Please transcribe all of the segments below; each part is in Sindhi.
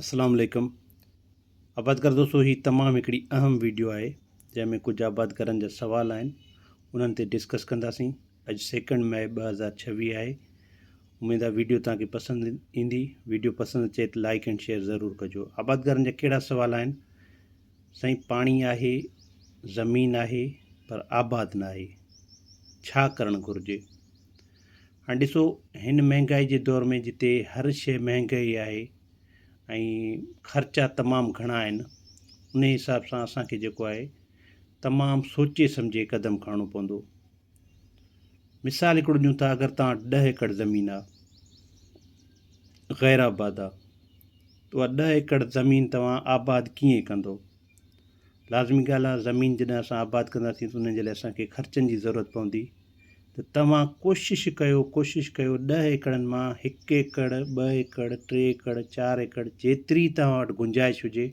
اسلام عليڪم آبادگار دوستو هي تمام هڪڙي اهم ويڊيو آهي جنهن ۾ ڪجهه آبادگارن جا سوال آهن انهن تي ڊسڪس ڪنداسين اڄ سيڪنڊ مئي 2026 آهي اميد آهي ويڊيو توهان کي پسند ايندي ويڊيو پسند اچي ته لائڪ اينڊ شيئر ضرور ڪجو آبادگارن جا ڪهڙا سوال آهن سائين پاڻي آهي زمين آهي پر آباد نه آهي ڇا ڪرڻ گهرجي هاڻي ڏسو هن مهنگائي جي دور ۾ جتي هر شيء مهنگائي آهي ۽ خرچا تمام گهڻا آهن ان حساب سان اسان کي جيڪو آهي تمام سوچي سمجهي قدم کڻڻو پوندو. مثال هڪڙو ڏيون ٿا اگر توهان وٽ ڏهه ايڪڙ زمين آهي غير آباد آهي ته اها ڏهه ايڪڙ زمين توهان آباد ڪيئن ڪندو؟ لازمي ڳالهه آهي زمين جڏهن اسان آباد ڪنداسين ته ان جي لاء اسان کي خرچن جي ضرورت پوندي ته توهان ڪوشش ڪيو ڪوشش ڪيو ڏهه ايڪڙن مان هڪ ايڪڙ ٻه ايڪڙ ٽي ايڪڙ چار ايڪڙ جيتري توهان وٽ گنجائش هجي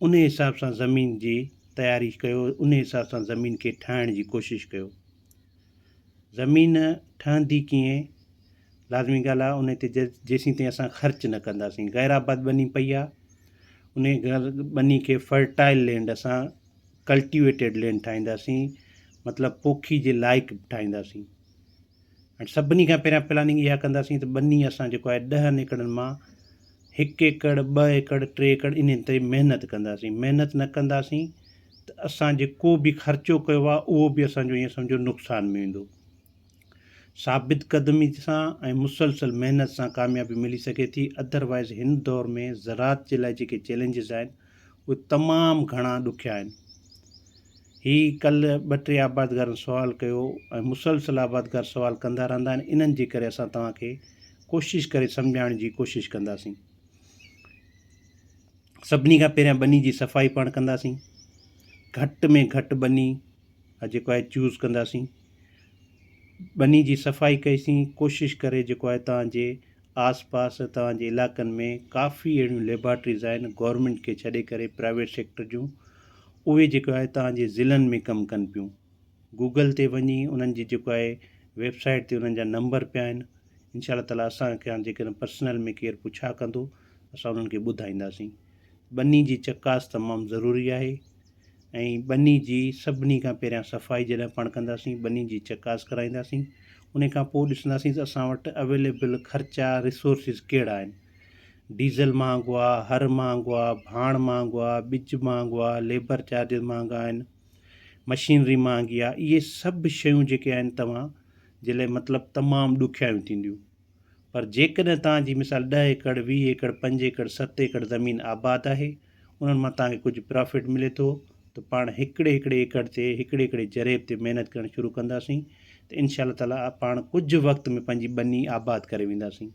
ان حساب سان زمين جي تياري ڪيو ان حساب سان زمين کي ٺاهڻ جي ڪوشش ڪيو زمين ٺهندي ڪيئن لازمي ڳالهه آهي ان تي جيسين تائين اسان خرچ نه ڪنداسين غير آباد ٻني پئي آهي ان ٻني کي فرٽائل لينڊ اسان ڪلٽيويٽيڊ لينڊ ٺاهينداسين مطلب پوکي جي لائق ٺاهينداسين ۽ سڀني کان پهريان پلاننگ اها ڪنداسين ته ٻني اسان جيڪو آهي ڏهن ايڪڙن مان هڪ ايڪڙ ٻه ايڪڙ ٽي ايڪڙ انهن تي محنت ڪنداسين محنت نه ڪنداسين ته اسان جيڪو به خرچو ڪيو آهي اهو به اسانجو ائين سمجهو نقصان ۾ ويندو ثابت قدمي سان ۽ مسلسل محنت سان ڪاميابي ملي سگهي ٿي اڌروائيز هن دور ۾ زراعت جي لاء جيڪي چئلينجز آهن اهي تمام گهڻا ڏکيا آهن. هي ڪلهه ٻه ٽي آبادگارن سوال ڪيو ۽ مسلسل آبادگار سوال ڪندا رهندا آهن انهن جي ڪري اسان توهان کي ڪوشش ڪري سمجهائڻ جي ڪوشش ڪنداسين. سڀني کان پهريان ٻني جي صفائي پاڻ ڪنداسين گهٽ ۾ گهٽ ٻني جيڪو آهي چوز ڪنداسين ٻني جي صفائي ڪئيسين ڪوشش ڪري جيڪو آهي توهان جي آس پاس توهان جي علائقن ۾ ڪافي اهڙيون ليبارٽريز آهن گورنمينٽ کي ڇڏي ڪري پرائيويٽ سيڪٽر جون اهي جيڪو آهي توهان جي ضلعن ۾ ڪم ڪن پيون گوگل تي وڃي انهن جي جيڪو آهي ويب سائيٽ تي انهن جا نمبر پيا آهن انشاء الله تعالي اسان کان جيڪڏهن پرسنل ۾ ڪير پڇا ڪندو اسان انهن کي ٻڌائينداسين ٻني جي چڪاس تمام ضروري آهي ۽ ٻني جي سڀني کان پهريان صفائي جڏهن پاڻ ڪنداسين ٻني جي چڪاس ڪرائينداسين ان کان پوء ڏسنداسين ته اسان وٽ اويليبل خرچا ريسورسز ڪهڙا آهن ڊيزل مهانگو آهي هر مهانگو آهي ڀاڻ مهانگو آهي ٻج مهانگو آهي ليبر چارجز مهانگا آهن مشينري مهانگي آهي اهي سڀ شيون جيڪي آهن توهان جي لاء مطلب تمام ڏکيائيون ٿينديون پر جيڪڏهن توهان جي مثال ڏهه ايڪڙ، 20 ايڪڙ، پنج ايڪڙ، ست ايڪڙ زمين آباد آهي، انهن مان توهان کي ڪجهه پرافٽ ملي ٿو ته پاڻ هڪڙي هڪڙي ايڪڙ تي، هڪڙي هڪڙي جريب تي محنت ڪرڻ شروع ڪنداسين ته انشاء الله تعاليٰ پاڻ ڪجهه وقت ۾ پنهنجي ٻني آباد ڪري وينداسين.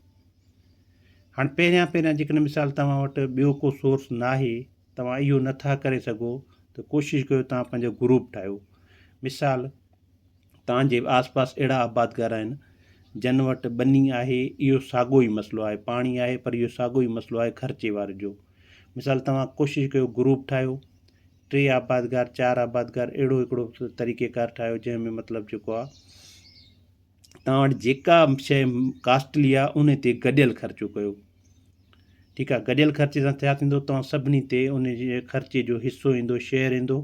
هاڻ پهريان پهريان جيڪڏهن مثال توهان وٽ ٻيو ڪو سورس ناهي، توهان اهو نٿا ڪري سگهو ته ڪوشش ڪيو توهان پنهنجو گروپ ٺاهيو. مثال. توهان جي آس پاس اهڙا آبادگار آهن جن وٽ ٻني آهي اهو ساڳو ئي مسئلو آهي پاڻي آهي پر اهو ساڳو ئي مسئلو آهي خرچي واري جو مثال توهان ڪوشش ڪيو گروپ ٺاهيو ٽي آبادگار چار آبادگار اهڙو هڪڙو طريقي ڪار ٺاهيو جنهن ۾ مطلب جيڪو آهي توهان وٽ جيڪا شيء ڪاسٽلي آهي ان تي گڏيل خرچو ڪيو ٺيڪ آهي گڏيل خرچي سان ڇا ٿيندو توهان سڀني تي ان جي خرچي جو حصو ايندو شيئر ايندو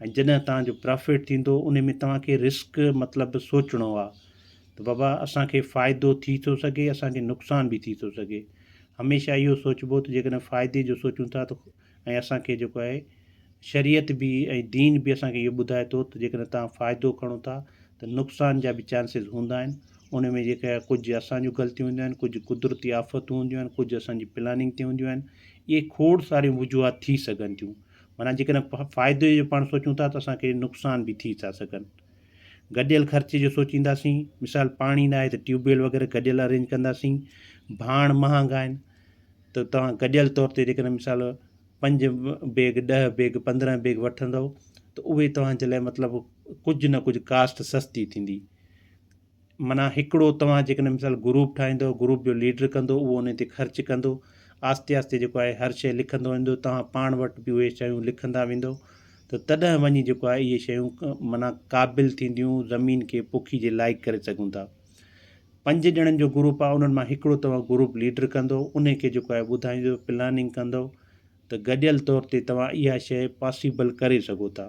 ۽ جڏهن توهان جو پرافٽ ٿيندو ان ۾ توهان کي رسڪ مطلب سوچڻو آهي ته بابا اسان کي فائدو ٿي ٿو سگهي اسان کي نقصان به ٿي ٿو سگهي هميشه اهو سوچبو ته جيڪڏهن فائدي جو سوچون ٿا ته ۽ اسان کي جيڪو آهي شريعت به ۽ دين به اسان کي اهو ٻڌائي ٿو ته جيڪڏهن توهان فائدو کڻو ٿا ته نقصان جا به چانسز هوندا آهن ان ۾ جيڪا ڪجهه اسان جون غلطيون هونديون آهن ڪجهه قدرتي آفتون هونديون آهن ڪجهه اسان جي پلاننگ تي هونديون آهن اهي کوڙ ساريون وجوهات ٿي سگهن ٿيون معنيٰ جيڪڏهن فائدي جو پاڻ سوچون ٿا ته اسان کي نقصان به ٿي ٿا سگهن گڏيل خرچي جو سوچينداسين مثال پاڻي نه آهي ته ٽيوب ويل وغيره گڏيل ارينج ڪنداسين ڀاڻ مهانگا آهن ته توهان گڏيل طور تي جيڪڏهن مثال پنج بيگ ڏهه بيگ 15 بيگ وٺندؤ ته اهي توهان جي لاء مطلب ڪجهه نه ڪجهه ڪاسٽ سستي ٿيندي معنيٰ هڪڙو توهان جيڪڏهن مثال گروپ ٺاهيندؤ گروپ جو ليڊر ڪندو اهو ان تي خرچ ڪندو آهستي آهستي جيڪو آهي هر شيء لکندو ويندو توهان پاڻ وٽ به اهي شيون لکندا ويندؤ ته تڏهن وڃي جيڪو آهي اهي شيون معنيٰ قابل ٿينديون زمين کي پوکي جي لائق ڪري سگهون ٿا. پنج ڄڻن جو گروپ آهي انهن مان هڪڙو توهان گروپ ليڊر ڪندو ان کي جيڪو آهي ٻڌائيندو پلاننگ ڪندو ته گڏيل طور تي توهان اها شيء پاسيبل ڪري سگهو ٿا.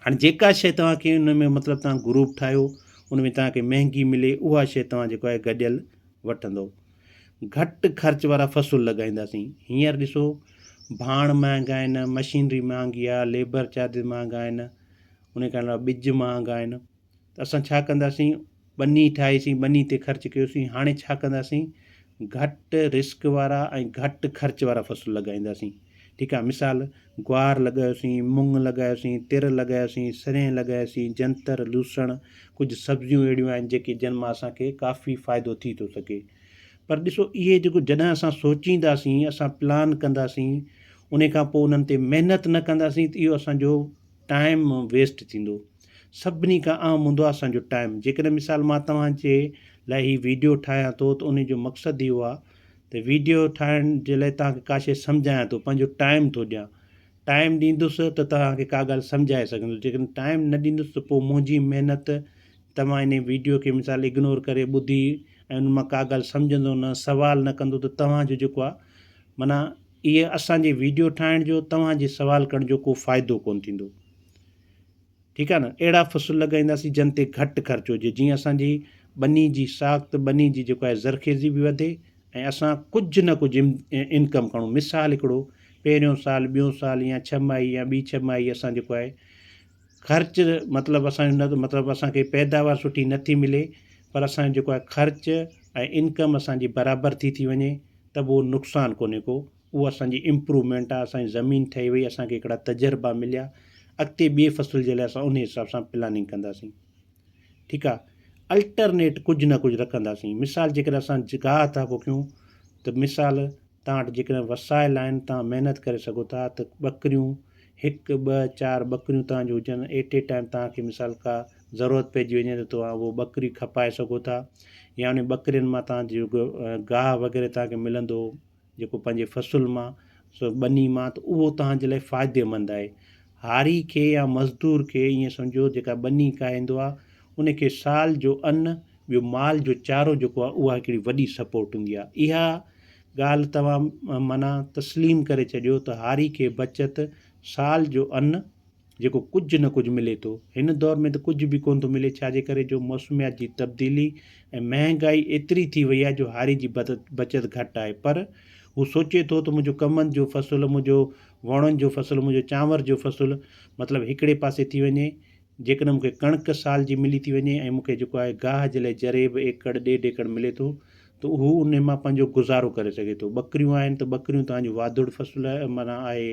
هاڻي جيڪا شيء توهان کي ان ۾ مطلب توهان گروپ ٺاهيو ان ۾ توهان کي مهنگي ملي اها شيء توهان جيڪو آهي گڏيل وٺندو. گهٽ خرچ وارا فصل لڳائينداسين. هينئر ڏسو ڀاڻ مهانگا آهن، مشينري مهانگي آهي، ليبر چارجز مهانگا آهن، ان کان علاوه ٻج مهانگا آهن ته اسان ڇا ڪنداسين ٻني ٺاهيسين ٻني تي خرچ ڪيوسين هاڻي ڇا ڪنداسين گهٽ رسڪ وارا ۽ گهٽ خرچ وارا فصل لڳائينداسين ٺيڪ آهي مثال گوار لڳايوسين مڱ لڳايوسين تر لڳايوسين سرينهن لڳايوسين جنتر لوسڻ ڪجهه سبزيون اهڙيون آهن جيڪي جن مان اسانکي ڪافي فائدو ٿي ٿو سگهي پر ڏسو اهي جيڪو جڏهن اسان سوچينداسين اسان پلان ڪنداسين ان کان پوء انهن تي محنت نه ڪنداسين ته اهو اسانجو ٽائيم ويسٽ ٿيندو سڀني کان اهم هوندو آهي اسان جو ٽائيم جيڪڏهن مثال مان توهان جي لاء هي ويڊيو ٺاهيان ٿو ته ان جو مقصد اهو آهي ته ويڊيو ٺاهڻ جي لاء توهان کي ڪا شي سمجهايان ٿو پنهنجو ٽائيم ٿو ڏيان ٽائيم ڏيندس ته توهان کي ڪا ڳالهه سمجهائي سگهندس جيڪڏهن ٽائيم نه ڏيندس ته پوء منهنجي محنت توهان ان ويڊيو کي مثال اگنور ڪري ٻڌي ۽ ان مان ڪا ڳالهه سمجهندو نه سوال نه ڪندو ته توهان جو جيڪو آهي معنيٰ اهي اسان جي ويڊيو ٺاهڻ جو توهان جي سوال ڪرڻ جو ڪو فائدو ڪونه ٿيندو. ٺيڪ آ نه اهڙا فصل لڳائينداسين جن تي گهٽ خرچ هجي جيئن اسان جي ٻني جي ساخت ٻني جي جيڪو آهي زرخيزي به وڌي ۽ اسان ڪجهه نه ڪجهه انڪم کڻون مثال هڪڙو پهريون سال ٻيون سال يا ڇهه ماهي يا ٻي ڇهه ماهي اسان جيڪو آهي خرچ مطلب اسان جو نه مطلب اسان کي پيداوار سٺي نٿي ملي پر اسان جو جيڪو آهي خرچ ۽ انڪم اسان جي برابر ٿي ٿي وڃي ته به اهو نقصان ڪونهي ڪو اهو اسان جي امپروومينٽ آهي اسان جي زمين ٺهي وئي اسان کي هڪڙا تجربا مليا اڳتي ٻئي فصل جي لاء اسان ان حساب سان پلاننگ ڪنداسين ٺيڪ آهي الٽرنيٽ ڪجهه نه ڪجهه رکنداسين مثال جيڪڏهن اسان گاهه ٿا پوکيون ته مثال توهان وٽ جيڪڏهن وسائل آهن توهان محنت ڪري سگهو ٿا ته ٻڪريون هڪ ٻه چار ٻڪريون توهان جون هجن ايٽ اي ٽائيم توهان کي مثال ڪا ضرورت پئجي وڃي ته توهان اهو ٻڪري کپائي سگهو ٿا يا ان ٻڪرين مان توهان جو گاهه وغيره توهان کي ملندو جيڪو پنهنجي فصل مان سو ٻني مان ته اهو توهان جي لاء فائديمند آهي. هاري کي يا مزدور کي ائين سمجهو جيڪا ٻني ڪاهيندو آهي ان کي سال جو ان ٻيو مال جو چارو جيڪو آهي اها هڪڙي وڏي سپورٽ هوندي آهي. اها ڳالهه توهان معنيٰ تسليم ڪري ڇڏيو ته هاري کي بچت سال جو ان جيڪو ڪجهه نه ڪجهه ملي ٿو. هن دور ۾ ته ڪجهه به ڪونه ٿو ملي ڇا جي ڪري جو موسميات جي تبديلي ۽ مهنگائي ايتري ٿي وئي آهي جو هاري جي بچت گهٽ آهي پر هو سوچي ٿو ته منهنجو ڪمند جو فصل منهنجو ووڻن جو فصل منهنجو چانور جو فصل مطلب هڪڙي پاسي ٿي وڃي جيڪڏهن مون کي ڪڻڪ سال جي ملي ٿي وڃي ۽ مون کي جيڪو آهي گاهه جي لاء جريب ايڪڙ ڏيڍ ايڪڙ ملي ٿو ته هو ان مان پنهنجو گذارو ڪري سگهي ٿو ٻڪريون آهن ته ٻڪريون توهان جو واڌڙ فصل معنيٰ آهي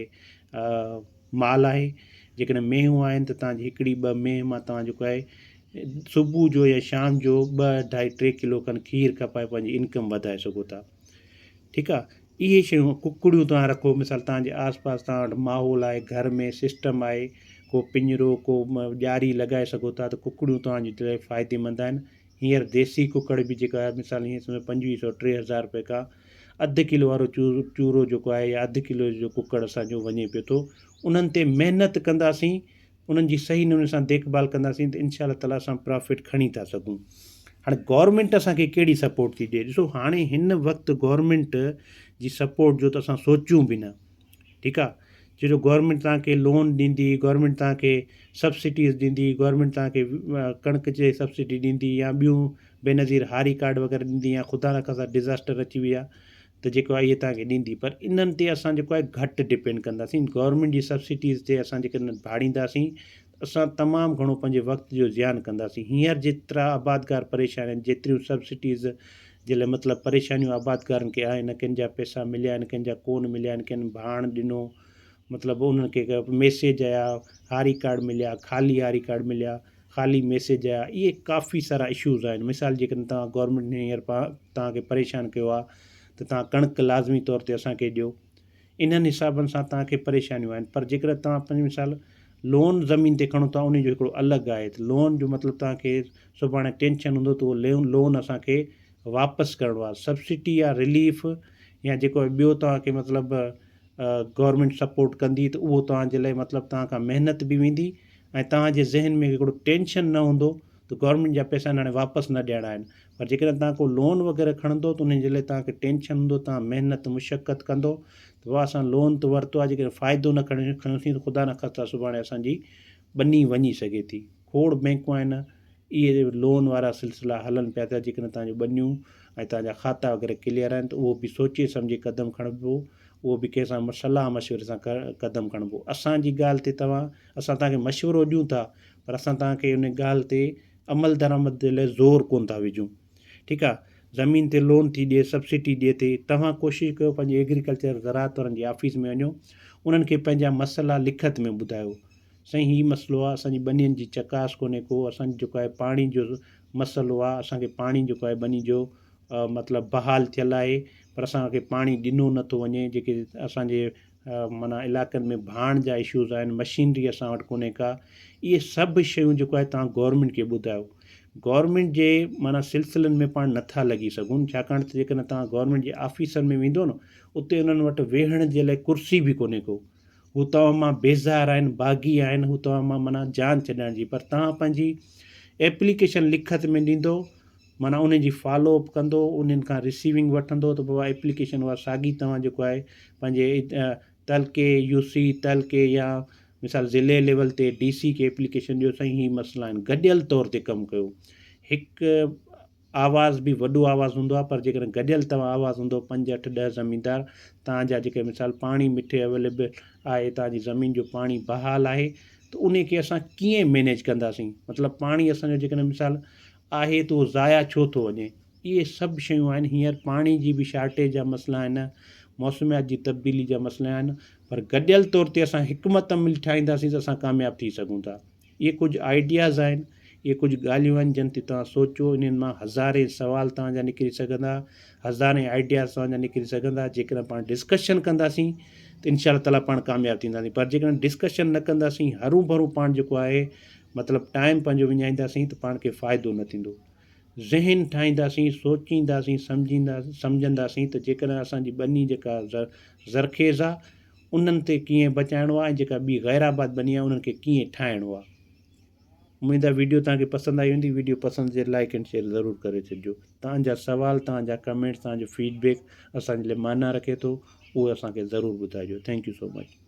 مال آهي جيڪڏهن مينهون آهن ته توهان جي هڪڙي ٻه مينهن مان توهان جيڪو آهي صبح جو يا شام جو ٻه اڍائي ٽي ڪلو کن کير کپائي پنهنجي انڪم وڌائي سگهو ٿا ٺيڪ آهي اهي شيون ڪڪڙيون توهان رکو مثال توهان جي آس پاس توهان وٽ ماحول آهي گهر ۾ سسٽم آهي ڪو پڃرو ڪو ڄاري لڳائي سگهو ٿا ته ڪڪڙيون توهان جي لاء فائديمند آهن هينئر ديسي ڪڪڙ به جيڪا آهي مثال هينئر سمجهو پنجويهه سئو 3000 روپئي کان اڌ ڪلو وارو چورو جيڪو آهي يا اڌ ڪلو جو ڪڪڙ اسان جو وڃي پيو ٿو انهن تي محنت ڪنداسين انهن جي صحيح نموني سان ديک ڀال ڪنداسين ته انشاء الله تعالٰي اسان پرافٽ کڻي ٿا سگهون هاڻي گورنمينٽ اسان کي ڪهڙي سپورٽ ٿي ڏي ڏسو هاڻي هن وقت گورنمينٽ جي سپورٽ جو ته اسان سوچيون به نه ٺيڪ آ ڇو جو گورنمينٽ توهان کي لون ڏيندي گورنمينٽ توهان کي سبسڊيز ڏيندي گورنمينٽ توهان کي ڪڻڪ جي سبسڊي ڏيندي يا ٻيون بينظير هاري ڪارڊ وغيره ڏيندي يا خدا نخواسته ڊزاسٽر اچي ويا ته جيڪو آهي اهي توهان کي ڏيندي پر انهن تي اسان جيڪو آهي گهٽ ڊپينڊ ڪنداسين گورنمينٽ جي سبسڊيز تي اسان جيڪڏهن ڀاڙينداسين اسان تمام گهڻو پنهنجي وقت جو زيان ڪنداسين. هينئر جيترا آبادگار پريشان آهن، جيتريون سبسڊيز جي لاء مطلب پريشانيون آبادگارن کي آهن، ڪن جا پئسا مليا آهن، ڪن جا ڪون مليا آهن، ڪن ڀاڻ ڏنو، مطلب انهن کي ميسيج آيا، هاري ڪارڊ مليا، خالي هاري ڪارڊ مليا، خالي ميسيج آيا، اهي ڪافي سارا اشوز آهن. مثال جيڪڏهن توهان گورنمينٽ هينئر توهان کي پريشان ڪيو آهي ته توهان ڪڻڪ لازمي طور تي اسان کي ڏيو. انهن حسابن سان توهان کي پريشانيون آهن پر جيڪڏهن توهان پنهنجي مثال لون زمين تي کڻو ٿا ان جو هڪڙو الڳ آهي ته لون جو مطلب توهان کي سڀاڻي ٽينشن هوندو ته اهو لون اسان کي واپس ڪرڻو آهي سبسڊي يا رليف يا جيڪو ٻيو توهان کي مطلب گورنمينٽ سپورٽ ڪندي ته اهو توهان جي لاء مطلب توهان کان محنت به ويندي ۽ توهان جي ذهن ۾ هڪڙو ٽينشن نه هوندو. ته گورنمينٽ جا پئسا آهن هاڻي واپس نه ڏيڻا آهن پر جيڪڏهن توهان ڪو لون وغيره کڻندو ته ان جي لاء توهان کي ٽينشن هوندو توهان محنت مشقت ڪندو ته بابا اسان لون ته ورتو آهي جيڪڏهن فائدو نه کڻي کنيوسين ته خدا نخواسته سڀاڻي اسان جي ٻني وڃي سگهي ٿي کوڙ بينڪون آهن اهي لون وارا سلسلا هلن پيا ٿا جيڪڏهن توهان جون ٻنيون ۽ توهان جا کاتا وغيره ڪليئر آهن ته اهو به سوچي سمجهي قدم کڻبو اهو به ڪنهن سان صلاح مشوري سان قدم کڻبو اسان جي ڳالهه تي توهان اسان توهان کي مشورو ڏيون ٿا پر اسان توهان کي ان ڳالهه تي عمل درآمد جي لاء زور ڪونه ٿا وجهون ٺيڪ آ زمين تي لون ٿي ڏي سبسڊي ڏي ٿي توهان ڪوشش ڪيو پنهنجي ايگريڪلچر زراعت وارن جي آفيس ۾ وڃو انهن کي پنهنجا مسئلا لکت ۾ ٻڌايو سائين هي مسئلو آ اسان جي ٻنين جي چڪاس ڪونهي ڪو اسان جي جيڪو آهي پاڻي جو مسئلو آ اسان کي پاڻي جيڪو آهي ٻني جو مطلب بحال ٿيل آهي پر اسان کي پاڻي ڏنو نٿو وڃي جيڪي اسان جي معنيٰ علائقن ۾ ڀاڻ جا اشوز آهن مشينري اسان وٽ ڪونهي ڪا اهي سڀ شيون جيڪو آهي توهان گورنمينٽ کي ٻڌايو گورنمينٽ جي معنيٰ سلسلن ۾ پاڻ نٿا لڳي سگهون ڇاڪاڻ ته جيڪڏهن توهان گورنمينٽ جي آفيسن ۾ ويندو نه اتي انهن وٽ ويهڻ جي لاء ڪرسي به ڪونهي ڪو هو توهان مان بيزار آهن باغي آهن هو توهان مان معنيٰ جان ڇڏائڻ جي پر توهان پنهنجي ايپليڪيشن لکت ۾ ڏيندو معنيٰ انهن جي فالو اپ ڪندو انهن کان رسيونگ وٺندو ته بابا ايپليڪيشن اها ساڳي توهان جيڪو آهي پنهنجي تعلقي يو سي تعلقي يا مثال ضلعي ليول تي ڊي سي کي ايپليڪيشن ڏيو سائين هي مسئلا آهن گڏيل طور تي ڪم ڪيو هڪ آواز به وڏو آواز هوندو آهي پر جيڪڏهن گڏيل توهان آواز هوندو پنج اٺ ڏهه زميندار توهان جا جيڪي مثال پاڻي مٺي اويليبل آهي توهان جي زمين جو پاڻي بحال آهي ته انهي کي اسان ڪيئن مينيج ڪنداسين مطلب پاڻي اسان جو جيڪڏهن مثال آهي ته اهو ضايع ڇو ٿو وڃي؟ اهي سڀ شيون آهن، هينئر پاڻي جي به شارٽيج جا مسئلا آهن، موسميات جي تبديلي جا مسئلا آهن پر گڏيل طور تي اسان حڪمت عملي ٺاهينداسين ته اسان ڪامياب ٿي سگهون ٿا. اهي ڪجهه آئيڊياز آهن، اهي ڪجهه ڳالهيون آهن جن تي توهان سوچو، انهن مان هزارين سوال توهان جا نڪري سگهندا، هزارين آئيڊياز توهان جا نڪري سگهندا، جيڪڏهن پاڻ ڊسڪشن ڪنداسين ته انشاء الله تعاليٰ پاڻ ڪامياب ٿينداسين پر جيڪڏهن ڊسڪشن نه ڪنداسين هرون ڀرون پاڻ جيڪو آهي مطلب ٽائيم پنهنجو وڃائينداسين ته پاڻ کي فائدو نه ٿيندو. ذهن ٺاهينداسين، سوچينداسين، سمجهيندا سمجهنداسين ته جيڪڏهن اسان جي ٻني جيڪا زرخيز آ انهن تي ڪيئن بچائڻو آ ۽ جيڪا ٻي غير آباد ٻني آ انهن کي ڪيئن ٺاهڻو آ. اميد آ ويڊيو توهان کي پسند آئي هوندي ويڊيو پسند هجي لائيڪ اينڊ شيئر ضرور ڪري ڇڏجو. توهان جا سوال توهان جا ڪمينٽس توهان جو فيڊ بيڪ اسان جي لاء معنيٰ رکي ٿو اهو اسان کي ضرور ٻڌائجو thank you so much.